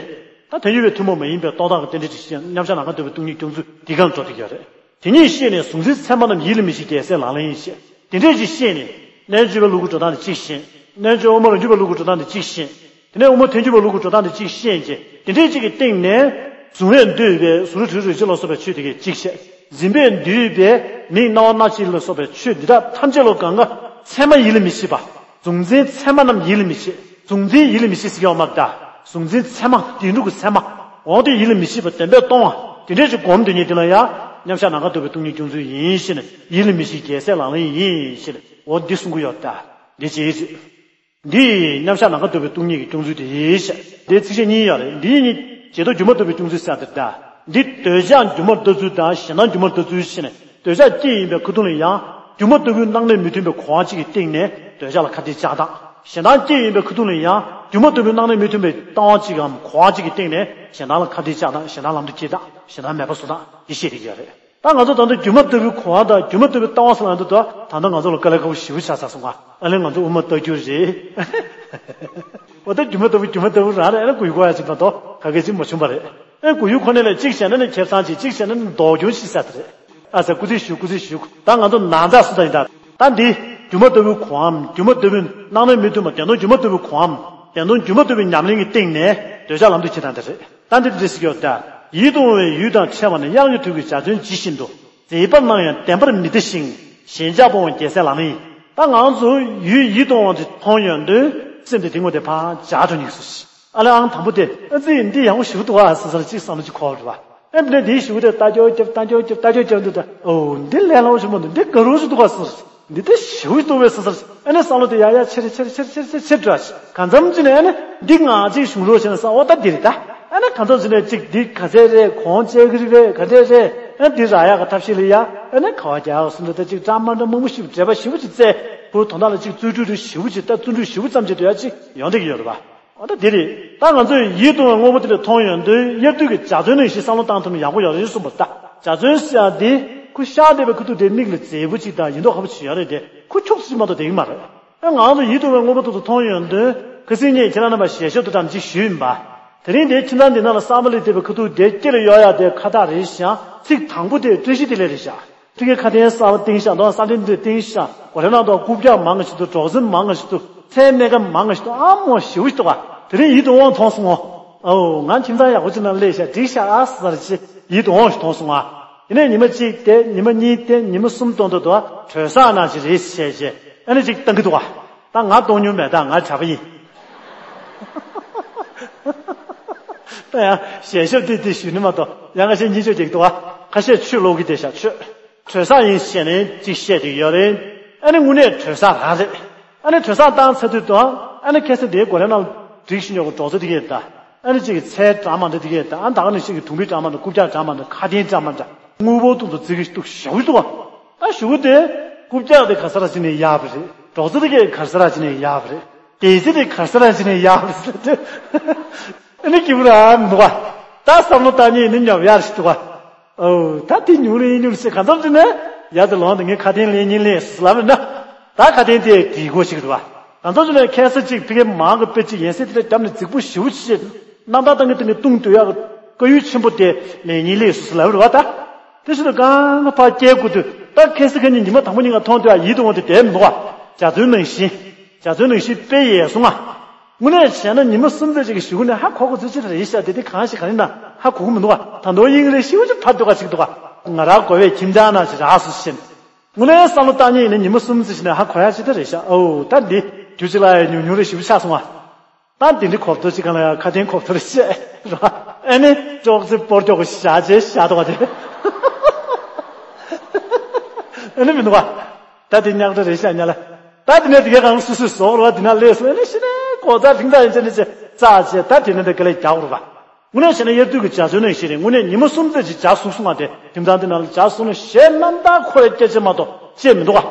ད་ཐལ་འགྱུར་བའི་ཐུན་མོང་མ་ཡིན་པའི་རྟོག་བརྟག་གི་རྟེན་འབྲེལ་ཅིག་བཤད་ན། མཉམ་གཞག་ནམ་མཁའ་ལྟ་བུའི་སྟོང་ཉིད་སྐྱོང་ཚུལ་འདི་གར་འགྲོ་བསྡད་ཀྱི་ཡོད་རེད། དེ་ཉིད་ཤེས་ནས་གཟུང་འཛིན་མཚན་མ་རྣམས་ཡིད་ལ་མི་བྱེད་རྒྱལ་སྲས་ལག་ལེན་ཡིན་ཞེས། དེ་འདྲས་ཅིག་ཤེས་ནས། རྣལ་འབྱོར་པའི་ལུགས་ཀྱི་འགྲོ་སྟངས་དེ་གཅིག་ཤེས། རྣལ་འབྱོར་དབུ་མ་རང་རྒྱུད་པའི་ལུགས་ཀྱི་འགྲོ་སྟངས་དེ་གཅིག་ཤེས། དེ་ནས་དབུ་མ་ཐལ་འགྱུར་བའི་ལུགས་ཀྱི་འགྲོ་སྟངས་དེ་གཅིག་ཤེས་རྗེས། དེ་འདྲས་གཅིག་གི་སྟེང་ནས། གཟུང་བས་བསྡུས་པའི་གཟུགས་རིས་དྲི་རོ་རེག་བྱ་ལ་སོགས་པའི་ཆོས་དེ་གས་གཅིག་བཤད། འཛིན་པས་བསྡུས་པའི་མིག་རྣ་བ་སྣ་ལྕེ་ལ་སོགས་པའི་ཆོས་འདི་དག་ཐམས་ཅད་ལ་གང་ག་མཚན་མ་ཡིད་ལ་མི་བྱེད་པ། གཟུང་འཛིན་མཚན་མ་རྣམས་ཡིད་ལ་མི་བྱེད། གཟུང་འཛིན་ཡིད་ལ་མི་བྱེད་ཟེར་གྱི་ཡོད་མ་རེད་ད། གཟུང་འཛིན་མཚན་མ། དེ་འགྲོ་གི་མཚན་མ། འོ་དེ་ཡིད་ལ་མི་བྱེད་པ་བདེན་པས་སྟོང་བ། དེ་འདྲས་ཅིག་སྒོམ་དེ་ཉིད་དེ་ལ་ཡང་། མཉམ་གཞག་ནམ་མཁའ་ལྟ་བུའི་སྟོང་ཉིད་སྐྱོང་ཚུལ་ཡིན་ཞེས་ནས། ཡིད་ལ་མི་བྱེད་རྒྱལ་སྲས་ལག་ལེན་ཡིན་ཞེས་ནས། འོ་འདི་གསུང་གི་ཡོད་ད། འདི་ཅི་ཡིན་ཅི། འདི་ཡིས་མཉམ་གཞག་ནམ་མཁའ་ལྟ་བུའི་སྟོང་ཉིད་ཀྱི་སྐྱོང་ཚུལ་དེ་ཡིན་ཞེས། འདིའི་ཚིགས་བཅད་གཉིས་ཡོད་རེད། འདི་ཡིས་ནི་བྱེ་བྲག་སྒྱུ་མ་ལྟ་བུའི་སྐྱོང་ཚུལ་ཟེར་དེ་རེད་ད། འདི་འདོད་ཆགས་སྒྱུ་མར་ལྟ་ཚུལ་དང་གཞན་སྣང་སྒྱུ་མར་ལྟ་ཚུལ་ཞེས་ནས། འདོད་ཆགས་སྐྱེས་ཡིན་པའི་ཁ་ཐུག་ལ་ཡང་། སྒྱུ་མ་ལྟ་བུའི་སྣང་གནས་མི་མཐུན་པའི་གོ་བ་གཅིག་གི་སྟེང་ནས་འདོད་ཆགས་ལ་ཁ་གཏད་བཅག་སྟངས། གཞན་སྣང་སྐྱེས་ཡིན་པའི་ཁ་ཐུག་ལ་ཡང་། སྒྱུ་མ་ལྟ་བུའི་སྣང་གནས་མི་མཐུན་པའི་ལྟ་བ་གཅིག་གམ་གོ་བ་གཅིག་གི་སྟེང་ནས་གཞན་སྣང་ལ་ཁ་གཏད་བཅག་སྟངས། གཞན་སྣང་ལམ་དུ་སྐྱེལ་སྟངས། གཞན་སྣང་མེད་པར་བཟོ་སྟངས་འདི་བཤད་བསྡད་ཀྱི་ཡོད་རེད། ད་ང་ཚོ་ད་ལྟ་སྒྱུ་མ་ལྟ་བུའི་གོ་བ་དང་སྒྱུ་མ་ལྟ་བུའི་ལྟ་བ་ཟེར་ལབ་འདུག་ད་ད་ལྟ་ང་ཚོ་ལ་དཀའ་ལས་ཁག་པོ་ཞེ་པོ་ཆགས་ཚར་སོང་ང་། ཨ་ལས་ང་ཚོ་དབུ་མ་ལྟ་རྒྱུ་རེད། འོ་ད་སྒྱུ་མ་ལྟ་བུ་སྒྱུ་མ་ལྟ་བུ་རང་རེད། ཨ་ལས་གོ་ཡུལ་གོ་ཡ་ཅིག་ད་དོ་ག་གེ་ཅིག་མ་བྱུང་བ་རེད། ཨ་གོ་ཡུལ་ཁོ་ན་ལས་གཅིག་བྱས་ན་ནི་ཁེ་བཟང་ཅིག་གཅིག་བྱས་ན་ནི་ལྡོག་རྒྱུ་ཞིག་ཟེར་དེ་རེད། ཨ་ཙི་སྐུ་རྩེད་ཞུ། སྐུ་རྩེད་ཞུ། ད་ང་ཚོ་ནང་ཚགས་སུ་ད་ཡིན་ད། ད་འདི་སྒྱུ་མ་ལྟ་བུའི་གོ་བའམ་སྒྱུ་མ་ལྟ་བུའི་སྣང་གནས་མི་མཐུན་པ། བདེན་དོན་སྒྱུ་མ་ལྟ་བུའི་གོ་བའམ་བདེན་དོན་སྒྱུ་མ་ལྟ་བུའི་ཉམས་ལེན་གྱི་སྟེང་ནས་འདོད་ཆགས་ལམ་དུ་སྐྱེལ་སྟངས་དེ་རེད། ད་འདི་འདྲ་ཞིག་ཡོད་ད། ཡིད་དུ་འོང་བའི་ཡུལ་དང་ཕྲད་པ་ནི། དབྱངས་ཀྱི་དུས་ཀྱི་འཇའ་ཚོན་ཇི་བཞིན་དུ། མཛེས་པར་སྣང་ཡང་བདེན་པར་མི་བདེ་ཞིང་། ཞེན་ཆགས་སྤོང་བའི་རྒྱལ་སྲས་ལག་ལེན་ཡིན། ད་ང་ཚོ་ཡུལ་ཡིད་དུ་འོང་བ་དེ་མཐོང་ཡོང་དུས་སེམས་དེ་དེ་ངོ་དེ་ཕར་འཇགས་འགྲོ་སྙིང་སུ་ཞིག་ཨ་ལས་ཨང་དང་པོ་དེ། ཨ་ཙི་འདི་ཡག་པོ་ཞེ་པོ་འདུག་ཨ་ཟེར་ཟེར་ཅིག་བསམ་བློ་ཅིག་འཁོར་འགྲོ་བ། ཨ་འདི་ནས་འདི་ཞེ་པོ་དེ་ལྟ་སྐྱོ་སྐྱོ་ལྟ་སྐྱོ་སྐྱོ་ལྟ་སྐྱོ་སྐྱོ་འདུག་ད། ཨོ་འདི་ལས་སླ་པོ་ཞིག་མ་འདུག་འདི་དགའ་རབ་ཞིག་འདུག་ཨ་ཟེར། འདི་ད་ཞེ་པོ་འདུག་པས་ཟེར་ཟེར། ཨ་ནི་བསམ་བློ་དེ་ཡར་ཡར་ཆེར་ཆེར་ཆེར་ཆེར་ཆེར་འགྲོ། གང་འཚམ་ཅིག་ནས་ཨ་ནི་འདི་ང་ཅིག་གཞུང་རོགས་བྱས་ན་བསམ། ཨོ་ད་འདི་རེད་ད། ཨ་ནི་གང་འཚམ་ཅིག་ནས་ཅིག་འདི་ག་ཚད་རེད། གོང་ཆེ་གི་རེད། ག་འདྲས་རེད། ཨ་འདི་རག་ཡག་གི་ཐབས་ཤེས་ལ་ཡ། ཨ་ནི་ཁ་བ་རྒྱག་ཡག་སུ་འདྲ་ད་ཅིག་འདྲ་མ་འདྲ་མང་པོ་ཞིག་འབྲེལ་བ་ཞེ་པོ་ཅིག་བཙལ། ཁོའི་དོན་དག་ལ་ཅིག་རྩོལ་སྒྲུབ་རེ་ཞེ་པོ་ཅིག་ད་རྩོལ་སྒྲུབ་ཞེ་པོ་ཙམ་ཅིག་འདོད་ཡག་ཅིག་ཡོང་བསྡད་ཀྱི་ཡོད་རེད་པ། འོ་ད་འདི་རེད། ད་ང་ཚོས་ཡིད་དུ་འོང་བའི་དངོས་པོ་དེ་འདྲ་མཐོང་ཡོང་དུས་དབྱར་དུས་ཀྱི་འཇའ་ཚོན་ནང་བཞིན་བསམ་བློ་བཏང་ཐུབ་ན་ཡག་པོ་ཡོད་རེད་གསུངས་པ་ད། འཇའ་ཚོན་ཟེར་ཡག་འདི་ཁོ་ཤར་བསྡད་པའི་ཁ་ཐུག་དེ་མིག་ལ་མཛེས་པོ་ཅིག་དང་ཡིན་མདོག་ཁ་པོ་ཅིག་ཡོད་རེད་དེ། ཁོ་འཁྱུག་ཙམ་མ་གཏོགས་བསྡད་ཀྱི་མ་རེད། ཨ་ང་ཚོ་ཡིད་དུ་འོང་བའི་དངོས་པོ་དེ་ཚོ་མཐོང་ཡོང་དུས། ཁ་སང་ཉིན་ཁྱེད་རང་རྣམ་པར་ཞལ་ཤོག་ཏུ་བཀྲམ་ཅིག་ཞུས་ཡིན་པ། དེ་རིང་དེ་ཁྱིམ་ཚང་འདི་ནང་ལ་གསར་པ་སླེབས་བསྡད་པའི་ཁ་ཐུག་དེ་སྐེ་ལ་གཡོག་ཡག་དེ་ཁ་བཏགས་རེད་ཤག་ཚིག་དང་པོ་དེ་བཀྲ་ཤིས་བདེ་ལེགས་རེད་ཤག་ཕ་གིའི་ཁ་དན་གསར་པ་བཏིང་ཤག་འདུག་ས་ལེ་འདི་བཏིང་ཤག་སྒོ་རའི་ནང་དུ་རྐུབ་བཀྱག་མང་ང་ཞིག་འདུག་གྲོགས་འཛིན་མང་ང་ཞིག་འདུག་ཚལ་སྨན་ཁབ་མང་ང་ཞིག་འདུག་ཨ་མོ་ཞེ་པོ་ཞིག་འདུག་ག་དེ་རིང་ཡིད་དུ་འོང་མཐོང་སོང་ངོ་། ཨོ་ང་ཁྱིམ་ཚང་ཡག་པོ་ཅིག་ནང་སླེབས་ཤག་འགྲིག་ཤག་ཨ་ཟེར་ཅིག་ཡིད་དུ་འོང་ཞིག་མཐོང་སོང་ང་། ཡིན་ནའི་ཉི་མ་གཅིག་དེ་ཉི་མ་གཉིས་དེ་ཉི་མ་གསུམ་གཏོང་དུ་འདུག་ག་གྲོས་ས་ནང་ཞིག་རེད་བྱས་བྱས་ཨ་ནི་ཅིག་བཏང་གི་འདུག་ག་ད་ང་གཏོང་མྱོང་མེད། ད་ང་གྲྭ་པ་ཡིན། ད་ཡང་ཞལ་ཞབས་ཏིག་ཏིག་ཞུས་ནི་མ་གཏོགས་ཡང་ཁ་ཤས་གཉིས་ཆོད་ཀྱི་འདུག་བ། ཁ་ཤས་ཆོས་ཀློག་གི་བསྡད་ཤག་ཆོས། གྲོལ་ས་ཡིན་ཞེས་ནས་ཅིག་བཤད་ཀྱི་ཡོད་རེད། ཨ་ནི་དངོས་གནས་གྲོལ་ས་རང་རེད། ཨ་ནི་གྲོལ་ས་བཏང་ཚར་དུས་དང་ཨ་ནི་ཁ་སང་དེའི་གོ་ལའི་ནང་བསྒྲིགས་ཤིག་ཉོ་གི་སྒྲོག་ཙེ་དེ་གས་ད། ཨ་ནི་གཅིག་གི་ཚལ་གྲངས་མང་འདྲ་དེ་གས་ད། ཨ་ད་ག་ནང་བཞིན་གྱི་དུང་ཕུད་གྲངས་མང་འདྲ། རྐུབ་བཀྱག་གྲངས་མང་འདྲ། ཁ་དན་གྲངས་མང་འདྲ། དངོས་པོ་ཏོག་ཏོག་བརྩི་གི་འདུག་ཞུ་གི་འདུག་བ། ད་ཞུ་གི་དེ། རྐུབ་བཀྱག་དེ་ག་ས་ར་ཅི་ནས་ཡག་པ་རེད། སྒྲོག་ཙེ་དེ་གས་ག་ས་ར་ཅི་ནས་ཡག་པ་རེད། སྡེ་ཚན་དེ་ག་ས་ར་ཅི་ནས་ཡག་པ་རེད། ཨ་ནི་སྐྱིད་པོ་རང་མི་འདུག་བ། ད་བསམ་བློ་བཏང་ཉིན་ནི་ཉོབ་ཡག་ཞིག་འདུག་བ། ཨོ། ད་དེ་ཉུང་རེ་ཉུང་རེ་ཞིག་གང་འཚམ་ཅིག་ནས་ཡར་དུ་ལོངས་དུ་ངས་ཁ་དན་ལེན་ཉིན་ལེན་སུ་ལབ་ན། ད་ཁ་དན་དེ་དེའི་སྒོ་ཞིག་འདུག་བ། གང་འཚམ་ཅིག་ནས་ཁ་སང་གཅིག་ཕ་གི་མང་གི་དཔེ་གཅིག་ཡན་སྲིད་དེ་ལ་བརྒྱབ་ནས་རྫིག་པོ་ཞེ་པོ་ཅིག་བྱས། རྣམ་ཐར་བཏང་གི་བཏང་གི་བཏུང་སྡོད་ཡག་གི་དཀའ་ཡུལ་ཆེན་པོ་དེ་ལེན་ཉིན་ལེན་སུ་སུ་ལབ་རེད་བ་ད། དེ་བཞིན་དུ་གང་ག་ཕར་སྐྱེལ་དགོས་དུས་ད་ཁ་སང་ཁ་ཉིན་ཉི་མ་དང་པོ་ཉིན་ག་མཐོང་སྡོད་ཡག་ཡིད་དུ་འོང་དེ་བསྡད་མི་འདུག་བ། འཇའ་ཚོན་ནང་བཞིན། འཇའ་ཚོན་ནང་བཞིན་དཔེ་ཡལ་སོང་ང་། དངོས་གནས་བྱས་ན་ཉི་མ་གསུམ་ཙམ་ཅིག་གི་གཞུག་ནས་ཧ་གོ་གོ་ཚོད་ཅིག་རེད་ཤག་དེ་དེ་གང་ཞིག་ག་རེ་ན་ཧ་གོ་གི་མི་འདུག་བ། ད་དུང་དབྱིངས་རེ་ཤིའུ་ཅིག་ཕར་སྡོད་ག་ཅིག་འདུག་བ། ང་རང་གོ་བས་ཁྱིམ་ཚང་ནང་ཞིག་རག་སོང་ཞེས། དངོས་གནས་བསམ་བློ་བཏང་ཉིན་ནི་ཉི་མ་གསུམ་ཙམ་ཞིག་ནས་ཧ་གོ་ཡག་ཅིག་ད་རེད་ཤག་ཨོ་ད་འདི་རྒྱུ་ཅིག་ལ་ཡང་ཉུང་ཉུང་རེ་ཞིབ་ཆགས་སོང་བ། ད་འདི་འདྲི་གོབ་ཐོ་ཅིག་ག་ལ་ཡང་ཁ་དན་གོབ་ཐོ་རེ་བཤད་ར། ཨེ་ནི་ཅོག་ཙེ་སྤོར་ཀྱོག་གི་ཞག་ཅེས་བཞག་འདུག་བ་དེ། ཨེ་ནི་མི་འདུག་བ། ད་དེ་ཉག་ཕྲ་རེད་ཤག་ཉ་ལ། ད་དེ་ནས་དེ་གའི་གང་སུ་སུ་ཟོག་རོ་དེ་ན་ལས་སུ་ཨེ་ནི་ཤི་ནས་གོ་ཚ་ཕིང་ཚ་ཡིན་ཅེ་ནི་ཅེ་ཙ་ཅེ་ད་དེ་ནས་དེ་ག་ལས་རྒྱག་རོ་བ། དངོས་གནས་བྱས་ན་དབྱར་དུས་ཀྱི་འཇའ་ཚོན་ནང་བཞིན་རེད། དངོས་གནས་ཉི་མ་གསུམ་ཙམ་ཅིག་འཇའ་ཟུག་སོང་བ་དེ་ཁྱིམ་ཚང་དེ་ནང་ལ་འཇའ་ཟུག་ནས་གཞས་རྣམ་དག་ཁོ་རེ་སྐད་ཆ་མ་གཏོགས་བཤད་མི་འདུག་བ།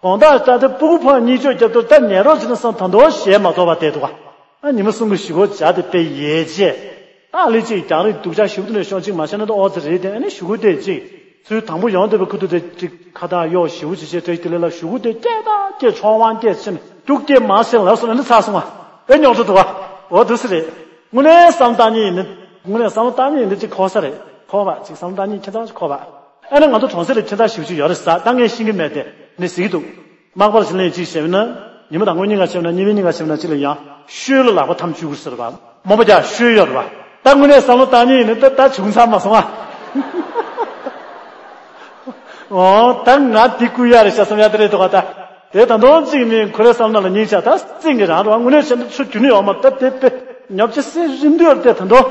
དགོང་དག་ད་ལྟ་སྤུ་གུ་ཕར་གཉིད་ཆོག་རྒྱབ་དུས་ད་ཉལ་རོགས་བྱེད་ན་བསམ་ད་དུང་གཞས་མ་གཏོགས་པ་བསྡད་འདུག་བ། ཨ་ཉི་མ་གསུམ་གྱི་གཞུག་གུ་འཇའ་དེ་དཔེ་ཡལ་རྗེས། ཨ་ལི་གཅིག་རྒྱང་རིང་སྡུག་ཅག་ཞུགས་དུ་ནས་ཤོང་གཅིག་མ་བྱས་ན་ད་ཨོ་ཙི་རེད་དེ། ཨ་ནི་གཞུག་གུ་དེ་གཅིག་ཚུལ་དང་པོ་ཡོང་བསྡད་པའི་ཁུ་ཐུ་དེ་གཅིག་ཁ་བཏགས་གཡོག་ཞེ་པོ་ཅིག་བྱས་བྲེག་དེ་ལས་ལ་གཞུག་གུ་དེ་སྐད་བཏགས་སྐད་ཆོག་དབང་སྐད་ཕྱིན་སྐྱུག་སྐད་མ་ཟེར་ལབ་སོང་ན་ནི་ཚར་སོང་བ། དཔེ་རྙོག་དྲ་འདུག་བ། འོ་འདུག་སེ་རེད། དངོས་གནས་བསམ་བཏང་ཉིན་ནི། དངོས་གནས་བསམ་བཏང་ཉིན་ནི་གཅིག་གོ་ས་རེད། གོ་བ་གཅིག་བསམ་བཏང་ཉིན་ཁྱེད་ཚང་གོ་བ། ཨ་ནི་ང་ཚོ་གྲོང་གསེབ་ལ་ཁྱེད་ཚང་ཞེ་པོ་ཅིག་ཡོད་རེད་ཟེར་ད་ངས་ཤེས་ཀྱི་མེད་དེ་ནི་ཟེར་གྱི་འདུག་མག་པར་ཞིག་ལེན་གཅིག་བྱས་ན། ཉི་མ་དང་པོ་གཉིས་ཀ་བྱས་ན་གཉིས་པའི་གཉིས་ཀ་བྱས་ན་གཅིག་ལ་ཡང་ཤོད་ལ་ལག་པ་ཐམ་བཅུག་གི་ཟེར་བ། རྨོ་པ་རྒྱག་ཤོད་ཡོད་རེད་བ། ད་དངོས་གནས་བསམ་བློ་བཏང་ཉིན་ནི་ད་ད་བྱུང་ཚར་མ་སོང་ཨ། འོ་ད་ང་འདི་བསྐུལ་ཡ་རེད་ཤག་བསམ་ཡ་དེ་རེད་འདུག་ག་ད། དེ་ད་དུང་གཅིག་ནི་ཁོ་རའི་བསམ་ན་ལ་སྙིང་ཆ་ད་རྩིང་གི་རང་རེད་བ། དངོས་གནས་བྱས་ན་ཆུ་རྒྱུན་ནས་ཡོང་མ་ད་དེ་དཔེ་ཉོབ་ཆ་སེ་རིམ་འདུས་རེད་དེ་ད་དུང་།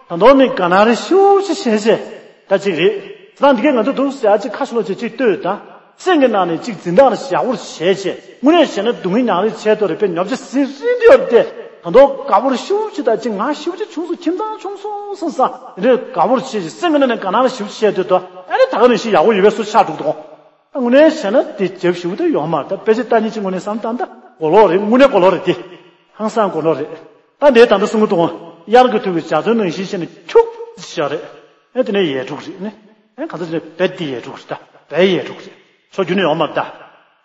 ད་དུང་ནི་དགའ་སྣང་རེ་ཤུགས་ཆེ་བྱས་བྱས་ད་གཅིག་རེད། ད་འདི་གས་ང་ཚོ་འདུག་ཟེར་ཨ་ཅིག་ཁ་ཤོ་ལོ་ཅིག་ཅིག་ལྟོས་ད། སེམས་ཀྱི་ནང་ནས་ཅིག་འཛིན་སྟངས་རེ་ཡག་པོ་བྱས་བྱས། དངོས་གནས་བྱས་ན་སྡུག་བསྔལ་མྱངས་རེ་བྱས་ཏོ་རེ་དཔེ་ཉོབ་ཆ་སེ་རིམ་འདུས་རེད་དེ། ད་དུང་དགའ་པོ་རེ་ཤུགས་ཆེ་ད་ཅིག་ང་ཤུགས་ཆེ་བྱུང་སོང་ཁྱིམ་ཚང་བྱུང་སོང་བསམ་ས་རེ་དགའ་པོ་རེ་བྱས་བྱས་སེམས་ཀྱི་ནང་ནས་དགའ་སྣང་རེ་ཤུགས་ཆེ་བྱས་ཏོ་ད། ཨ་ནི་ད་ག་ནང་བཞིན་ཡག་པོ་ཡོད་པའི་བཟོ་ཆགས་འགྲོ་གི་འདུག་དངོས་གནས་བྱས་ན་དེ་རྒྱབ་ཞུ་དེ་ཡོང་མ་རེད། ད་དཔེ་ཆ་ལྟ་ཉིན་གཅིག་དངོས་གནས་བསམ་བཏང་ད་གོ་ལོག་རེད། དངོས་གནས་གོ་ལོག་རེད་དེ། ཧང་སང་གོ་ལོག་རེད། ད་འདི་ད་ལྟ་གསུང་གི་འདུག་དབྱར་གྱི་དུས་ཀྱི་འཇའ་ཚོན་ནང་བཞིན་བྱས་ནས་འཁྱུག་ཅིག་བཞག་རེད། ཨེ་དེ་ནས་ཡལ་འགྲོ་གི་རེད་ནི། ཨེ་ག་ཚོད་ནས་རྦད་དེ་ཡལ་འགྲོ་གི་རེད་ད། རྦད་ཡལ་འགྲོ་གི་རེད། ཕྱོགས་རྒྱུ་ནས་ཡོང་མ་རེད་ད།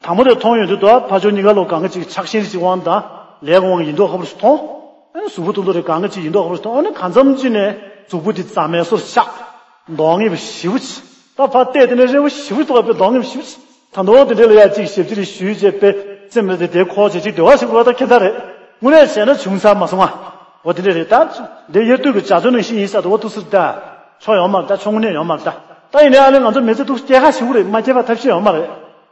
དང་པོ་དེ་མཐོང་ཡོང་དུས་ད་ཕར་ཕྱོགས་གཉིས་ཀ་ལོག་གང་ག་ཅིག་ཆགས་ཞེན་ཅིག་དབང་དང་ལས་ཀྱི་དབང་གིས་ཡིན་མདོག་ཁ་པོ་ཞིག་མཐོང་། ཨེ་གཟུགས་པོ་ཐུང་ཐུང་རེད། གང་ག་ཅིག་ཡིན་མདོག་ཁ་པོ་ཞིག་མཐོང་། ཨེ་ནི་གང་འཚམ་ཅིག་ནས་གཟུགས་པོ་དེ་རྫ་མའི་སོར་ཆགས། གདོང་ངེས་པ་ཞེ་པོ་ཅིག་ད་ཕར་བལྟས་དེ་ནས་རེ་བ་ཞེ་པོ་ཅིག་འདུག་པ། དཔེ་གདོང་ངེས་པ་ཞེ་པོ་ཅིག་ད་དུང་དེ་འདྲ་ལ་ཡ་གཅིག་ཞབས་ཕྱི་རེ་ཞུས་བྱས་པས་སེམས་ལ་དེ་དེ་འཁོར་བྱས་ཅིག་བདེ་བ་ཞིག་འགྲོ་བ་ད་ཁྱད་མཚར་རེད། དངོས་གནས་བྱས་ན་བྱུང་ཚར་མ་སོང་ང་། འོ་དེ་འདྲ་རེད་ད། འདི་དབྱར་དུས་ཀྱི་འཇའ་ཚོན་ནང་བཞིན་ཡིན་ས་ད། འོ་ཐུག་སྲིད་ད། ཆོ་ཡོང་མ་རེད་ད། ཆོ་དངོས་གནས་ཡོང་མ་རེད་ད། ད་ཡིན་ནའི་ཨ་ནི་ང་ཚོ་མི་ཚེ་ཐུག་སྐྱེལ་ཁ་ཞིག་རེད། མ་སྐྱེལ་བ་ཐབས་ཤེས་ཡོད་མ་རེད།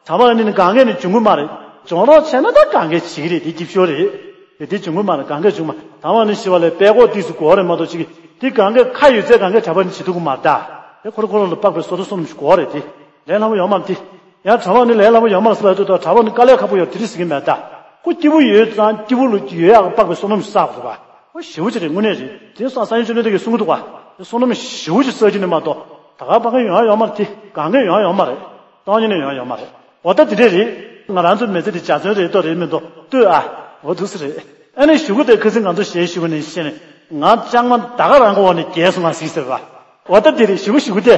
གྲྭ་པ་ནི་གང་གས་ནི་འཇོན་གི་མ་རེད། སྦྱོང་རོགས་བྱས་ན་ད་གང་གས་བྱེད་ཀྱི་རེད། དེ་སྐྱིད་ཤོས་རེད། དེ་དེ་འཇོན་གི་མ་རེད། གང་གས་འཇོན་མ་རེད། གྲྭ་པ་ནི་ཞི་བ་ལས་པད་ཀོག་ཏིག་སུ་དགོས་རེད་མ་གཏོགས་ཅིག་དེ་གང་གས་ཁ་ཡོད་ཚད་གང་གས་གྲྭ་པ་ནི་བྱེད་ཐུབ་གི་མ་རེད་ད། དེ་ཁོ་ར་ཁོ་ར་ལ་དཔག་པའི་བསོད་བདེ་བསོད་ནམས་ཤིག་དགོས་རེད་དེ། ལས་སླ་པོ་ཡོད་མ་རེད་དེ། ཡང་གྲྭ་པ་ནི་ལས་སླ་པོ་ཡོད་མ་རེད་ཟེར་ལ་ལྟོས་དང་། གྲྭ་པ་ནི་དཀའ་ལས་ཁག་པོ་ཡོད་དེ་འདྲ་ཟེར་གི་མེད་ད། ཁོ་སྐྱིད་པོ་ཡོད་ཙང་སྐྱིད་པོ་ལ་ཡོད་ཡག་གི་དཔག་པའི་བསོད་ནམས་བསགས་དགོས་པ། ཁོ་ཞེ་པོ་ཅིག་རེད། དངོས་གནས་རེད། དེ་སང་སང་ཉིན་ཆུ་ནོན་དེ་གིས་གསུང་གི་འདུག་ག་དེ་བསོད་ནམས་ཞེ་པོ་ཅིག་བསགས་ཀྱི་ནི་མ་གཏོགས་ད་ག་པ་ག་ཡོང་ཡ་ཡོད་མ་རེད་དེ། གང་ག་ཡོང་ཡ་ཡོད་མ་རེད། སྟོང་ཉིད་ནས་ཡོང་ཡ་ཡོད་མ་རེད། འོ་ད་དེ་འདྲས་རེད། ང་རང་ཚོ་མི་ཚེ་འདི་འཇའ་ཚོན་རེད་དོ་རེད་མི་འདུག་ལྟོས་ཨ། འོ་འདུག་སེ་རེད། ཨ་ནི་གཞུག་གུ་དེ་ཁ་སང་ང་ཚོ་གཞས་ཞུ་བ་ནས་བཤད་ནས་ང་ལྕང་མ་ད་ག་རང་གི་འོག་ནས་རྒྱལ་སོང་ང་ཟིག་ཟེར་བ། འོ་ད་དེ་རེད། གཞུག་གུ་གཞུག་གུ་དེ།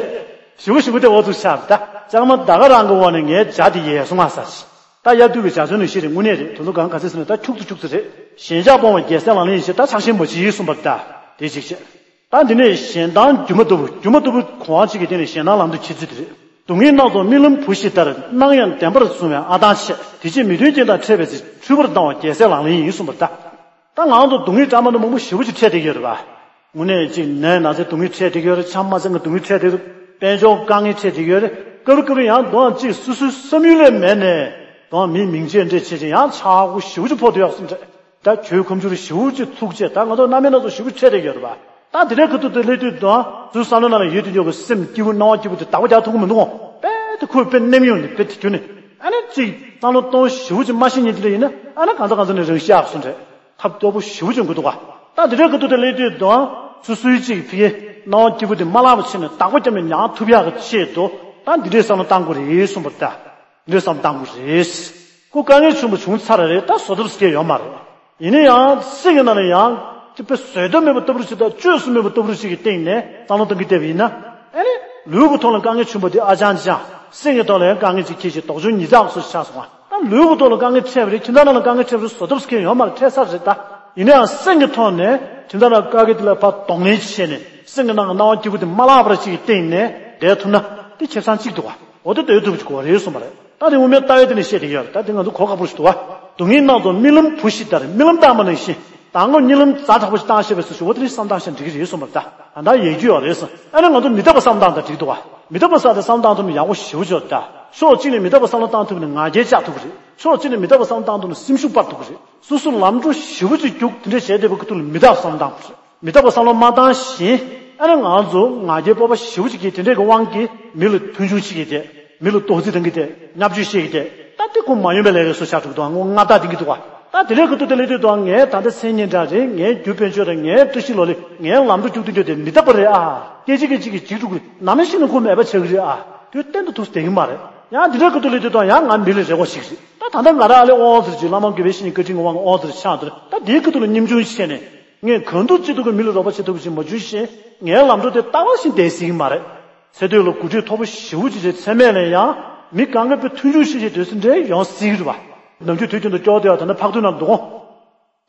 གཞུག་གུ་གཞུག་གུ་དེ་འོ་འདུག་ཤག་ད་ལྕང་མ་ད་ག་རང་གི་འོག་ནས་ངའི་འཇའ་དེ་ཡལ་སོང་ང་ཟེར་ཞིག་ད་དབྱར་དུས་ཀྱི་འཇའ་ཚོན་ནང་བཞིན་རེད། དངོས་གནས་རེད། དེ་ཚོ་གང་ག་ཚོད་ཟེར་ན་ད་འཁྱུག་ཏུ་འཁྱུག་ཏུ་རེད། ཞེན་ཆགས་སྤོང་བའི་རྒྱལ་སྲས་ལག་ལེན་ཡིན་ཞེས་ད་ཆགས་ཞེན་མ་བྱེད་གསུངས་པ་རེད་ད། དེ་གཅིག་བྱས། ད་འདི་ནས་གཞན་དོན་སྒྱུ་མ་ལྟ་བུ། སྒྱུ་མ་ལྟ་བུ་གོ་འཕང་གཅིག་གི་སྟེང་ནས་གཞན་དོན་ལམ་དུ་ཁྱེར་ཚུལ་དེ་རེད། སྡུག་བསྔལ་སྣ་ཚོགས་རྨི་ལམ་བུ་ཞིག་ལྟར། སྣང་ཡང་བདེན་པར་བཟུང་བའི་ཨ་ཐང་ཆད། དེ་རྗེས་མི་མཐུན་རྐྱེན་དང་འཕྲད་པའི་ཚེ། འཁྲུལ་པར་ལྡང་བ་རྒྱལ་སྲས་ལག་ལེན་ཡིན་གསུངས་པ་རེད་ད། ད་ང་ཚོ་སྡུག་བསྔལ་སྐྲག་སྣང་དང་མང་པོ་ཞེ་པོ་ཅིག་འཕྲད་བསྡད་ཀྱི་ཡོད་རེད་པ། དངོས་གནས་ཅིག་ནད་ན་ཚའི་སྡུག་བསྔལ་འཕྲད་བསྡད་ཀྱི་ཡོད་རེད། ཆམ་མ་ཚན་གྱི་སྡུག་བསྔལ་འཕྲད་བསྡད་ཀྱི་ཡོད་རེད། དཔལ་འབྱོར་དཀའ་ངལ་འཕྲད་བསྡད་ཀྱི་ཡོད་རེད། སྐབས་རེ་སྐབས་རེ་ཡང་དོན་ཅིག་སོ་སོའི་བསམ་ཡུལ་ལས་མེད་ནས་དོན་མིའི་མིང་ཆད་འདྲ་བྱས་ཅིག་ཡང་ཆག་སྒོ་ཞེ་པོ་ཅིག་ཕོག་བསྡད་ཡོད་གསུངས་རེད། ད་གྱོད་ཁ་མཆུ་རེ་ཞེ་པོ་ཅིག་ཚུགས་བྱས། ད་ང་ཚོ་རྣམ་སྨིན་སྣ་ཚོགས་ཞེ་པོ་འཕྲད་བསྡད་ཡོད་རེད་པ། ད་དེ་འདྲའི་ཁ་ཐུག་དེ་སླེབས་དུས་དང་ཚུར་བསམ་བློ་ནང་ལ་ཡོད་དུས་ཡོད་གི་སེམས་སྐྱིད་པོ་སྣང་བ་སྐྱིད་པོ་དེ་བདག་པོ་རྒྱག་ཐུབ་ཀྱི་མི་འདུག་གོ། དཔེ་དེ་ཁོས་དཔེ་ནེམ་ཡོང་ནས་དཔེ་དེ་གྱུར་ནས། ཨ་ནི་ཅིག་བསམ་བློ་གཏོང་ཞེ་པོ་ཅིག་མ་ཤེས་མཁན་དེ་འདྲ་ཡིན་ན། ཨ་ནི་གང་ཚ་གང་ཚ་ནས་རང་ཤི་ཡག་སོང་རེད། ཐབས་སྐྱོ་པོ་ཞེ་པོ་ཅིག་འགོ་འདུག་ག། ད་དེ་འདྲའི་ཁ་ཐུག་དེ་སླེབས་དུས་དང་སོ་སོའི་ཅིག་ཕ་གིའི་སྣང་བ་སྐྱིད་པོ་དེ་མ་བརླག་པ་བྱས་ནས་བདག་པོ་རྒྱབ་ནས་མྱངས་ཐུབ་ཡག་གི་ཆེད་དུ། ད་འདི་འདྲའི་བསམ་བློ་བཏང་དགོས་རེད་གསུངས་པ་རེད་ད། འདི་འདྲའི་བསམ་བློ་བཏང་དགོས་རེད། ཁོ་དཀའ་ངལ་ཆེན་པོ་བྱུང་ཚར་རེད། ད་བཟོད་ཐབས་སྐྱེ་ཡོད་མ་རེད། ཡིན་ན་ཡང་སེམས་ཀྱི་ནང་ལ་ཡང་དེ་དཔེ་བཟོད་དོན་མེད་པ་ལྟ་བུ་ཞིག་དང་བཅོས་སུ་མེད་པ་ལྟ་བུ་ཞིག་གི་སྟེང་ནས་བསམ་བློ་གཏོང་གི་བསྡད་པ་ཡིན་ན། ཨ་ནི་ལུས་ཀྱི་ཐོག་ལ་དཀའ་ངལ་བྱུང་བ་དེ་ཨ་ཅང་ཅང་། སེམས་ཀྱི་ཐོག་ལ་ཡང་དཀའ་ངལ་ཅིག་འཁྱེར་བྱས་དོགས་ཅོག་ཉིས་བརྒྱ་སོགས་ཆགས་སོང་བ། ད་ལུས་ཀྱི་ཐོག་ལ་དཀའ་ངལ་འཕྲད་པ་རེད། ཁྱིམ་ཚང་ནང་ལ་དཀའ་ངལ་འཕྲད་པ་རེད། བཟོད་ཐབས་སྐྱེ་ཡོད་མ་རེད། འཕྲད་ས་རེད་ད། ཡིན་ན་ཡང་སེམས་ཀྱི་ཐོག་ནས་ཁྱིམ་ཚང་ནང་དཀའ་ངལ་དེ་ལ་ཕར་གདོང་ལེན་བྱས་ནས། སེམས་ཀྱི་ནང་གི་སྣང་བ་སྐྱིད་པོ་དེ་མ་བརླག་པར་ཅིག་གི་སྟེང་ནས་བསྡད་ཐུབ་ན་དེ་ཁེ་བཟང་གཅིག་འདུག་བ། འོ་དེ་སྡོད་ཐུབ་ཀྱི་གོ་རེད་གསུངས་པ་རེད། ད་དེ་དབུ་མའི་ལྟ་བའི་སྟེང་ནས་བཤད་བསྡད་ཡོད་རེད། ད་དེ་ང་ཚོ་གོ་ཁག་པོ་ཞིག་འདུག་བ། སྡུག་བསྔལ་སྣ་ཚོགས་རྨི་ལམ་བུ་བཞིན་ལྟར། རྨི་ལམ་བཏང་བ་ནང་བཞིན། མདང་དགོང་གཉིད་ལམ་ཛ་དྲག་པོ་ཞིག་བཏང་ཤེས་པའི་སུ་ཞུ་བ་དེ་རིགས་བསམ་བཏང་ཤེས་འགྲིག་གི་རེད་གསུངས་པ་རེད། ད་ད་ལྟ་ཡལ་རྒྱུ་ཡོད་རེད་གསུངས། ཨ་ནི་ང་ཚོ་མི་རྟག་པ་བསམ་བཏང་དང་འགྲིག་འདུག་བ། མི་རྟག་པ་བསམ་དེ་བསམ་བཏང་ཐུབ་ན་ཡག་པོ་ཞེ་པོ་ཅིག་ཡོད་རེད་ད། ཕྱོགས་གཅིག་ནས་མི་རྟག་པ་བསམ་བློ་བཏང་ཐུབ་ན་ང་རྒྱལ་བཅག་ཐུབ་ཀྱི་རེད། ཕྱོགས་གཅིག་ནས་མི་རྟག་པ་བསམ་བློ་བཏང་ཐུབ་ན་སེམས་ཤུགས་སྤར་ཐུབ་ཀྱི་རེད། སོ་སོ་ལམ་འགྲོ་ཞེ་པོ་ཅིག་རྒྱུག་དེ་འདྲས་བྱས་བསྡད་པའི་ཁ་ཐུག་ལ་མི་རྟག་པ་བསམ་བློ་བཏང་དགོས་རེད། མི་རྟག་པ་བསམ་བློ་མ་བཏང་བཞིན། ཨ་ནི་ང་ཚོ་ང་རྒྱལ་སྤོབས་པ་ཞེ་པོ་ཅིག་གིས་དེ་འདྲས་ཀྱི་དབང་གིས་མི་ལ་མཐོང་ཆུང་བྱེད་ཀྱི་དེ། མི་ལ་རྡོག་རྫིས་གཏོང་གི་དེ། བརྙས་བཅོས་བཤད་ཀྱི་དེ། ད་དེ་ཁོ་མ་ཡོང་པའི་ལས་རེད་བཟོ་བཞག་འགྲོ་གི་འདུག་ཨ། ངོ་ང་ད་འདི་གི་འདུག་ག། ད་དེ་འདྲའི་ཁ་ཐུག་དེ་སླེབས་དུས་དང་། ངའི་ད་ལྟ་མཚན་སྙན་གྲགས་རེད། ངའི་རྒྱུ་དཔལ་འབྱོར་རེད། ངའི་བཀྲ་ཤིས་ལོ་ལེགས། ངའི་ལམ་འགྲོ་རྒྱུག་དུས་འགྱོ་དེ་མི་རྟག་པ་རེད་ཨ། སྐད་ཅིག་སྐད་ཅིག་གིས་འཇིག་འགྲོ་གི་རེད། ནམ་ཞིག་ནས་ཁོ་མེད་པ་ཆགས་ཀྱི་རེད་ཨ། དེ་གཏན་དུ་ཐུགས་བསྡད་ཀྱི་མ་རེད། ཡང་འདི་འདྲའི་ཁ་ཐུག་སླེབས་དུས་དང་ཡང་ང་མི་ལ་རེ་བ་ཞིག་རེད། ད་ད་ལྟ་ང་རང་ཨ་ལས་དབང་ཟེར་གྱི་བླ་མ་དགེ་བའི་བཤེས་གཉེན་བཀའ་དྲིན་གྱི་དབང་གིས་དབང་ཟེར་ཆགས་འདུག་ད་དེའི་ཁ་ཐུག་ལ་སྙེམས་ཆུང་བྱས་ནས། ངས་གང་ཐུབ་ཅི་ཐུབ་ཀྱིས་མི་ལ་རོགས་པ་བྱེད་ཐུབ་པ་ཞིག་མ་བྱུང་བཞིན། ངའི་ལམ་འགྲོ་དེ་རྟག་པར་བཞིན་བསྡད་སྲིད་ཀྱི་མ་རེད། ཚེ་སྟོད་ལ་འགོ་ཁྲིད་མཐོ་པོ་ཞེ་པོ་ཅིག་བྱས་ཚེ་སྨད་ལ་ཡང་མི་གང་ག་དཔེ་མཐོང་ཆུང་བྱེད་བྱེད་དུས་སུ་འདྲ་ཡོང་སྲིད་ཀྱི་རེད་བ། ནམ་རྒྱུན་དུས་རྒྱུན་དུ་སྐྱོ་དུས་ཡང་ད་ནི་ཕག་ཐུག་ནང་འདུག་གོ།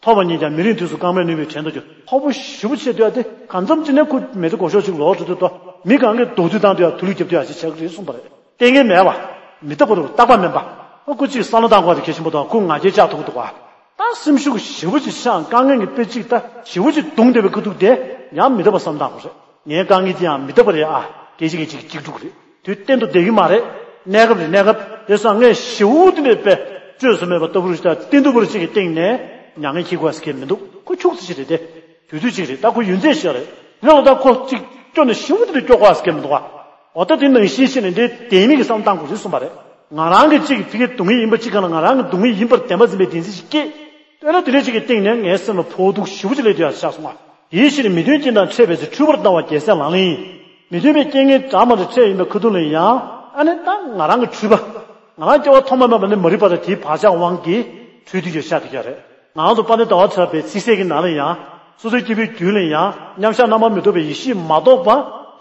མཐོ་བ་ཉིད་ཀྱང་མི་རིང་དུས་སུ་རྐང་པས་བསྣུན་པའི་བྲན་དུ་གྱུར། མཐོ་པོ་ཞེ་པོ་བྱེད་དུས་ཡང་དེ་གང་འཚམ་ཅིག་ནས་ཁོ་མེ་མདའ་སྒོར་ཤོག་ཅིག་ལོག་འགྲོ་དུས་དོ། མི་གང་གས་རྡོག་རྫིས་བཏང་དུས་ཡང་དུ་ལུས་རྒྱབ་དུས་ཡང་ཅིག་ཆགས་ཀྱི་རེད་གསུངས་པ་རེད། ལྟས་ངན་མེད་པ། མི་རྟག་པ་རུ་རྟག་པ་མིན་པ། ཨ་ཁོ་གཅིག་བསམ་བློ་བཏང་དགོས་དེ་གལ་ཆེན་པོ་དང་། ཁོ་ང་རྒྱལ་བཅག་ཐུབ་ཀྱི་འདུག་ག། ད་སེམས་ཤུགས་ཞེ་པོ་ཅིག་ཆག་དཀའ་ངལ་གྱི་དཔེ་གཅིག་ད་ཞེ་པོ་ཅིག་གདུང་བསྡད་པའི་ཁ་ཐུག་དེ་ཡང་མི་རྟག་པ་བསམ་བཏང་དགོས་རེད། ངའི་དཀའ་ངལ་དེ་ཡང་མི་རྟག་པ་རེད་ཨ། སྐད་ཅིག་གིས་ཅིག་འཇིག་འགྲོ་གི་རེད། དུས་གཏན་དུ་བསྡད་ཀྱི་མ་རེད། གནས་སྐབས་རེད་གནས་སྐབས། དེ་སང་ངས་ཞེ་པོ་དེ་འདྲའི་དཔེ་བཅོས་སུ་མེད་པ་ལྟ་བུ་རུ་ཞིག་དང་གཏིང་ཐུབ་པ་རུ་ཅིག་གི་སྟེང་ནས་མྱ་ངན་འཁྱེར་དགོས་ཟེར་མཁན་མི་འདུག་ཁོ་ཁྱུག་ཙམ་ཞིག་རེད་དེ། དུས་ཚོད་ཅིག་རེད། ད་ཁོ་ཡུན་ཚད་ཞིག་རེད། དེ་ལ་ད་ཁོ་གཅིག་སྐྱོ་ནས་ཞེ་པོ་དེ་འདྲ་སྐྱོ་དགོས་ཟེར་མཁན་མི་འདུག་ག། འོ་ད་དེ་ནང་བཞིན་བྱས་ནས་འདི་བདེན་མིན་གྱི་བསམ་བཏང་དགོས་རེད་གསུངས་པ་རེད། ང་རང་གི་གཅིག་གི་ཕ་གིའི་སྡུག་བསྔལ་ཡིན་པ་གཅིག་ག་ལ་ང་རང་གི་སྡུག་བསྔལ་ཡིན་པར་བདེན་པ་འཛིན་པའི་བདེན་འཛིན་ཞིག་སྐྱེས། དེ་ལ་དེ་འདྲ་ཅིག་གི་སྟེང་ནས་ངའི་སེམས་ལ་ཕོག་ཐུག་ཞེ་པོ་ཅིག་སླེབས་དུས་ཡང་ཆགས་སོང་བ། ཡིད་ཕྱིར་མི་མཐུན་རྐྱེན་དང་འཕྲད་པའི་ཚེ། འཁྲུལ་པར་ལྟ་བ་རྒྱལ་སྲས་ལག་ལེན་ཡིན། མི་མཐུན་པའི་རྐྱེན་ངན་འདྲ་མི་འདྲ་འཕྲད་ཡིན་པའི་ཁ་ཐུག་ལ་ཡང་། ཨ་ནི་ད་ང་རང་གི་འཁྲུལ་པ། ང་རང་སྐྱེ་བ་ཐོག་མ་མེད་པ་ནས་མ་རིག་པ་དང་དེའི་བག་ཆགས་དབང་གིས་འཁྲུལ་དུས་ཡོད་ཤག་དེ་ག་རེད། ང་རང་ཚོ་དཔལ་ལྡན་ཟླ་བ་གྲགས་པའི་ཚིག་གསལ་གྱི་ནང་ལ་ཡང་། སོ་སོའི་སྐྱེ་བོའི་རྒྱུད་ལ་ཡང་མཉམ་གཞག་རྣམ་པར་མི་རྟོག་པའི་ཡེ་ཤེས་མ་གཏོགས་པ་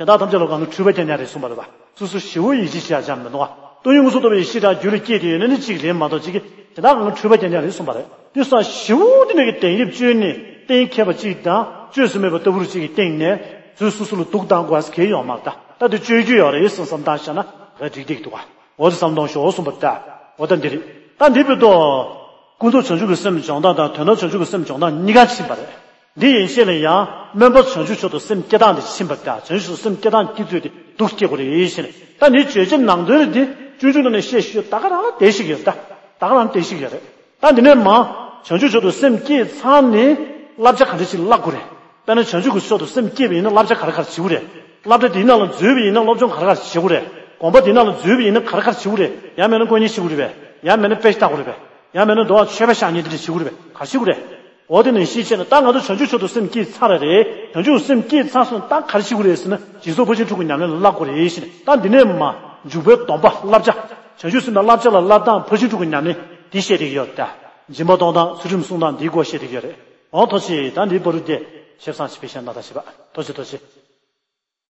གཞན་དག་ཐམས་ཅད་ལ་གང་གི་འཁྲུལ་པ་རྐྱང་རྐྱང་རེད་གསུངས་པ་རེད་པ། སོ་སོ་ཞེ་པོ་ཡིད་ཆེས་བྱེད་ཡ་ཅང་མི་འདུག་བ། སྟོང་ཉིད་ཀུན་རྫོབ་ལྟ་བུའི་ཡེ་ཤེས་དང་རྒྱུད་ལ་སྐྱེས་ཏེ་ཡོད་ན་ནི་གཅིག་རེད་མ་གཏོགས་གཅིག་གི་དེ་དག་གང་གི་འཁྲུལ་པ་རྐྱང་རྐྱང་རེད་གསུངས་པ་རེད། དེ་སང་ཞེ་པོ་དེ་འདྲ་གི་གདེང་འཇོག་བཅོས་ནས་གཏན་འཁེལ་བ་གཅིག་དང་བཅོས་སུ་མེད་པ་ལྟ་བུ་རུ་གཅིག་གི་སྟེང་ནས་ཚུར་སོ་སོ་ལ་སྡུག་བཏང་དགོས་ས་གང་ཡང་ཡོད་མ་རེད། ད་ད་དེ་བཅོས་རྒྱུ་ཡོད་རེད་བསམ་བསམ་བཏང་བཞག་ན་ག་འགྲིག་བསྡད་ཀྱི་འདུག་བ། འོ་དེ་བསམ་གཏོང་ཤོག་གསུངས་པ་རེད། ད་འོ་ད་འདི་རེད། ད་འདི་བོད་དུ། ཀུན་རྫོབ་བྱང་ཆུབ་ཀྱི་སེམས་སྦྱོང་སྟངས་དང་དོན་དམ་བྱང་ཆུབ་ཀྱི་སེམས་སྦྱོང་སྟངས་གཉིས་ཀ་ཕྱིན་པ་རེད། འདི་ཡན་ཆད་ལ་ཡང་སྨོན་པ་བྱང་ཆུབ་མཆོག་ཏུ་སེམས་བསྐྱེད་སྟངས་དེ་ཕྱིན་པ་དང་། བྱང་ཆུབ་སེམས་བསྐྱེད་སྟངས་ཀྱི་ཚུལ་དེ་འདུག་སྐྱེ་དགོས་རེད་ཟེར་ནས། ད་འདིའི་བརྗོད་བྱ་ནང་དོན་རེད་དེ། སྤྱོད་འཇུག་ནང་ནས་བཤད་ཤེས་ད་ག་རང་ལ་བསྡད་ཤེས་ཀྱི་ཡོད། ད་ད་ག་རང་བསྡད་ཤེས་ཀྱི་ཡོད་རེད། ད་འདི་ནས་མ། བྱང་ཆུབ་མཆོག་ཏུ་སེམས་བསྐྱེད་ཚར་ནས་བསླབ་བྱ་ག་འདྲ་ཞིག་བསླབ་དགོས་རེད། དཔེར་ན་བྱང་ཆུབ་ཀྱི་མཆོག་ཏུ་སེམས་བསྐྱེད་པ་ཡིན་ན་བསླབ་བྱ་ག་རེ་ག་རེ་བྱེད་དགོས་རེད། བསླབ་བྱ་དེའི་ནང་ལ་འཛུལ་བ་ཡིན་ན་སློབ་སྦྱོང་ག་རེ་ག་རེ་བྱེད་དགོས་རེད། དགོངས་པ་དེའི་ནང་ལ་འཛུལ་བ་ཡིན་ན་ག་རེ་ག་རེ་བྱེད་དགོས་རེད། ཡང་མིན་ན་དཀོན་གཉེར་བྱེད་དགོས་རེད་པས། ཡང་མིན་ན་དོ་བ་མཆོད་པ་བཤམ་མཁན་དེ་འདྲ་བྱེད་དགོས་རེད་པས། ག་རེ་བྱེད་དགོས་རེད། འོ་དེ་ནས་ཤེས་བྱས་ན་ད་ང་ཚོ་བྱང་ཆུབ་མཆོག་ཏུ་སེམས་བསྐྱེད་ཚར་རེད། བྱང་ཆུབ་སེམས་བསྐྱེད་ཚར་སོང་ད་ག་རེ་བྱེད་དགོས་རེད་ཟེར་ན། སྦྱིན་སོགས་ཕར་ཕྱིན་དྲུག་གི་ཉམས་ལེན་ལ་བསླབ་དགོས་རེད་ཟེར་ནས། ད་འདི་ནས་མ། འཇུག་པའི་སྡོམ་པ་བསླབ་བྱ། བྱང་ཆུབ་སེམས་དང་བསླབ་བྱ་ལ་བསླབ་སྟངས་ཕར་ཕྱིན་དྲུག་གི་ཉམས་ལེན་འདི་བཤད་བསྡད་ཀྱི་ཡོད་ད། སྦྱིན་པ་གཏོང་སྟངས་ཚུལ་ཁྲིམས་སྲུང་སྟངས་འདིའི་སྐོར་བཤད་བསྡད་ཀྱི་ཡོད་རེད། འོང་ཐུགས་རྗེ་ཆེ། ད་འདིའི་བར་དུ་དེ་ཞིབ་ཚང་ཞིབ་པའི་ཞལ་ནང་དང་ཞིབ་པ་ཐུགས་རྗེ་ཐུགས་རྗེ།